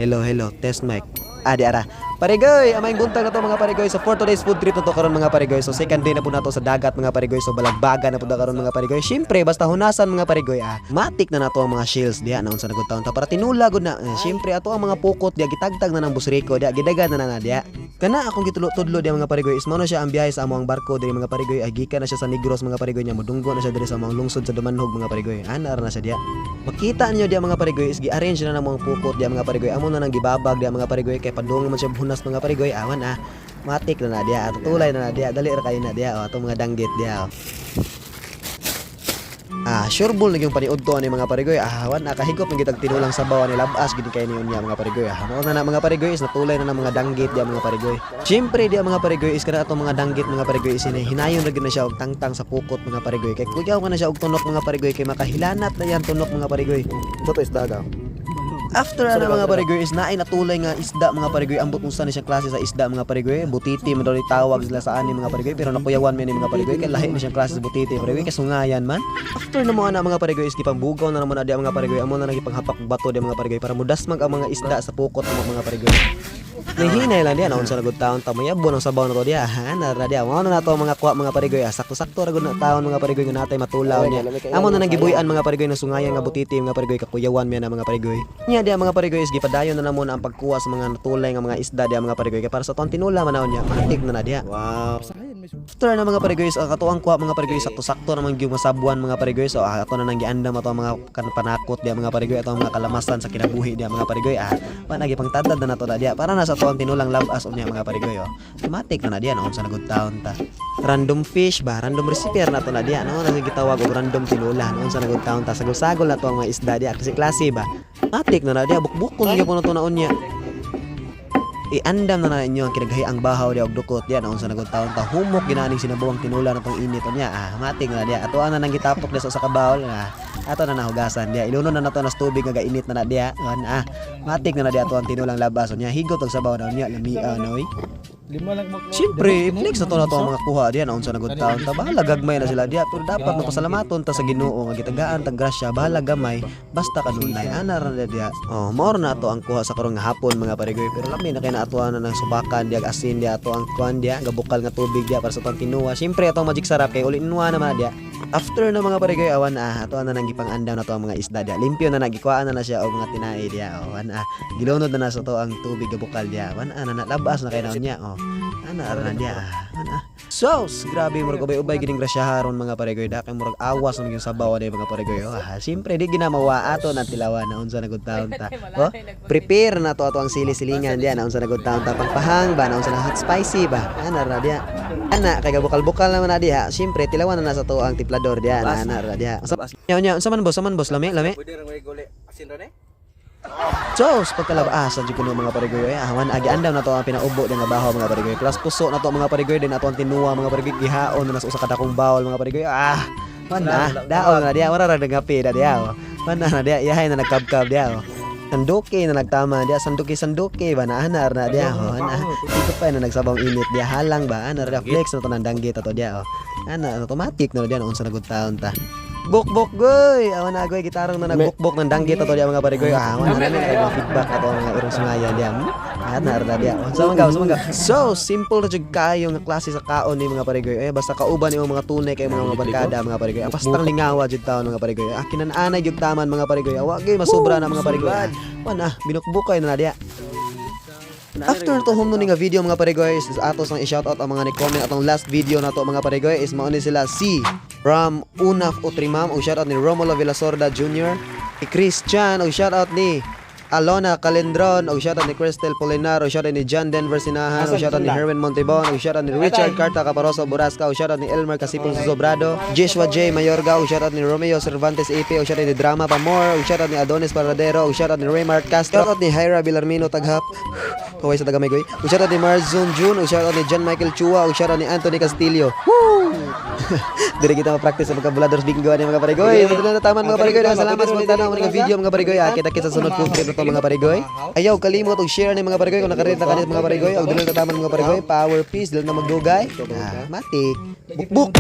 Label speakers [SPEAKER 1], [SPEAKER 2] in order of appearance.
[SPEAKER 1] Hello, hello. Test mic. Ah, di ara. Parigoy, amay buntag na to, mga parigoy. So for today's food trip na to karon, mga parigoy. So second day na po nato sa dagat, mga parigoy. So balagbaga na po na karon, mga parigoy. Syempre, basta hunasan, mga parigoy, ah. Matik na nato ang mga shells diya na unsa na gud taon ta para tinula gud na. Eh, syempre ato ang mga pukot diya gitagtag na ng busriko diya, gidagan na na diya. Kana akong gitulo-tudlo diya, mga parigoy, is mao na siya ang biyahe sa among barko diri, mga parigoy. Ay gikan na siya sa Negros, mga parigoy, nya mudunggo na siya diri sa among lungsod sa Dumanhog, mga parigoy. Ana ra na siya diya. Makita niyo diya, mga parigoy, is gi-arrange na namo ang pukot diya, mga parigoy. Amo na nang gibabag diya, mga parigoy, kay padung man siya hunas, mga parigoy. Awan ah. Matik na na diya, tutulay na na diya, dali ra kayo na diya oh, atong mga danggit diya. Oh. Ah, sure bull na yung paniudto ani, mga parigoy. Ah, wan ah, kahigop ng gitag tinulang sabaw ani, labas gid kay niyo niya, mga parigoy. Ah, mao na na, mga parigoy, is natulay na ng mga danggit diya, mga parigoy. Syempre diya, mga parigoy, is kana atong mga danggit, mga parigoy, is hinayon ra gid na siya og tangtang sa pukot, mga parigoy. Kay kuyaw ka na siya og tunok, mga parigoy, kay makahilanat na yan tunok, mga parigoy.
[SPEAKER 2] Ito isda ka.
[SPEAKER 1] After ana, mga parigoy, is naay natulay nga isda, mga parigoy. Ambot unsa ni siyang klase sa isda, mga parigoy. Butiti man daw ni tawag sila sa ani, mga parigoy, pero nakuyawan mi ni, mga parigoy, kay lahi ni siyang klase sa butiti, parigoy, kay sungayan man. After na mo ana, mga parigoy, is gipangbugaw na naman na diya, mga parigoy. Amo na nagipanghapak bato diya, mga parigoy, para mudasmag ang mga isda sa pukot amo, mga parigoy. Nihinay lang diya na unsa na gud taon ta mayabon ang sabaw na to diya. Ha na ra diya. Mao na nato ang mga kuha, mga parigoy. Ah, sakto-sakto ra gud na taon, mga parigoy, nga natay matulaw niya. Amo na nang gibuy-an, mga parigoy, ng sungayan nga butiti, mga parigoy, kakuyawan mi na, mga parigoy. Nya diya, mga parigoy, is gipadayon na namo na ang pagkuha sa mga natulay nga mga isda diya, mga parigoy, kay para sa tuang tinula man niya, matik na na diya.
[SPEAKER 2] Wow.
[SPEAKER 1] After na, mga parigoy, ang katuang kuha, mga parigoy, sakto-sakto naman gyud masabuan, mga parigoy. So ah, ato na nang giandam ato ang mga panakot diya, mga parigoy, ato ang mga kalamasan sa kinabuhi diya, mga parigoy. Ah, panagi pangtadad na nato na diya para na sa atuang tinulang labas unya, mga parigoy, oh. Matik na na diya no unsa na good taon ta. Random fish ba, random recipe na to na diya no, na gitawag og random tinula no unsa na good taon ta. Sagol-sagol na to ang mga isda diya kasi klase ba. Matik na na diya, bukbukon gyud po na to na unya. I-andam na na inyo ang kinagahi ang bahaw diya og dukot diya na unsa na gud taon ta, humok ginaning sinabawang tinula na tong init unya. Ah, matik na diya, ato na nang gitapok diya sa usa ka bowl. Ah, ato na nahugasan diya, ilunod na nato na sa tubig nga gainit na na diya. Wan ah, matik na na diya ato ang tinulang labas unya, higot og sabaw na unya, lamia na oy.
[SPEAKER 3] Lima lang mo.
[SPEAKER 1] Siyempre, i-flex na to ang mga kuha diya na unsa na gud taon ta. Bahala gagmay na sila diya, pero dapat mapasalamaton ta sa Ginoo nga gitagaan tag grasya, bahala gamay basta kanunay ana ra na diya. Oh, mao na to ang kuha sa karong nga hapon, mga parigoy, pero lami na kay na atuan na ng subakan diya, asin diya, ato ang kuan diya, gabukal nga tubig diya para sa tuang tinuwa. Siyempre atong magic sarap kay ulin na naman na diya. After na, mga parigoy, awan ah, ato na nang gipang-andam na to ang mga isda diya. Limpyo na na, gikuhaan na na siya og mga tinai diya. Oh, awan ah, gilunod na na sa to ang tubig gabukal diya. Awan ah, na labas na kay na niya. Oh. Ana ara na diya. Ana. Sos, grabe murag ubay-ubay gining grasya haron, mga parigoy, da kay murag awas man yung sabaw ani, mga parigoy. Oh, ah, siyempre di ginamawa ato na tilawan na unsa na gud taon ta. Oh, prepare na to ato ang sili-silingan diya na unsa na gud taon ta, pangpahang ba na unsa na hot spicy ba. Ana ra diya. Ana kay gabukal-bukal naman na diha. Siyempre tilawan na na sa to ang tiplador diya na ana ra diya. Nya nya unsa man, boss, unsa man, boss, lami lami.
[SPEAKER 2] Pwede rin may guli. Asin ra ni?
[SPEAKER 1] Sos, pagkalabasan jud kuno, mga parigoy. Ay, awan agi andam na to ang pinaubo din nga bahaw, mga parigoy. Plus puso na to, mga parigoy, din ato ang tinuwa, mga parigoy, gihaon na sa usa ka dakong bawol, mga parigoy. Ah, man na, daon na diya, wala ra nagapi na diya. Oh. Man na na diya, iyahay na nagkabkab diya. Oh. Sanduki na nagtama diya, sanduki sanduki ba na anar na diya. Oh, ana. Dito pa na nagsabang init diya, halang ba ana ra flex na to nang danggit ato diya. Oh. Ana automatic na diya unsa na good taon ta. Bukbok goy. Awan na goy gitarong na nagbukbok ng danggit ato diya, mga parigoy. Ah, awan na kay mga feedback ato ang mga irong sungayan diya. Ana ra diya. Unsa man gaw, unsa man gaw. So, simple ra jud kayo nga klase sa kaon ni, mga parigoy. Eh basta kauban nimo mga tunay kay mga barkada, mga parigoy. Ang bastang lingawa jud taon, mga parigoy. Ah, kinananay jud taman, mga parigoy. Awa gyud masubra na, mga parigoy. Ah, wan ah, binukbukay na na diya. After to home nga video, mga parigoy, is atos ang i-shoutout ang mga ni-comment atong last video na to, mga parigoy. Is mao ni sila si Ram Unaf Utrimam, ug shoutout ni Romulo Villasorda Jr., ni Chris Chan, ug shoutout ni Alona Calendron, ug shoutout ni Crystal Polinar, ug shoutout ni John Denver Sinahan, ug shoutout ni Herwin Montebon, ug shoutout ni Richard Carta Caparoso Borasca, ug shoutout ni Elmer Casipong Sobrado, Joshua J. Mayorga, ug shoutout ni Romeo Cervantes AP, ug shoutout ni Drama Pamor, ug shoutout ni Adonis Paradero, ug shoutout ni Raymart Castro, shoutout ni Hyra Villarmino Taghap, kaway sa Tagamaygoy, ug shoutout ni Marzun June, ug shoutout ni John Michael Chua, ug shoutout ni Anthony Castillo. Woo! Dire kita ma-practice sa pagka-Buladors Bingo ani, mga parigoy. So, na taman, mga parigoy. Salamat sa pagtanaw mga video, mga parigoy. Ah, kita kita sa sunod food trip na to, mga parigoy. Ayaw kalimot og share ni, mga parigoy, kung nakarelate na kanit, mga parigoy. Og dili na taman, mga parigoy. Power, peace, dili na magdugay. Ah, matik. Bukbuk.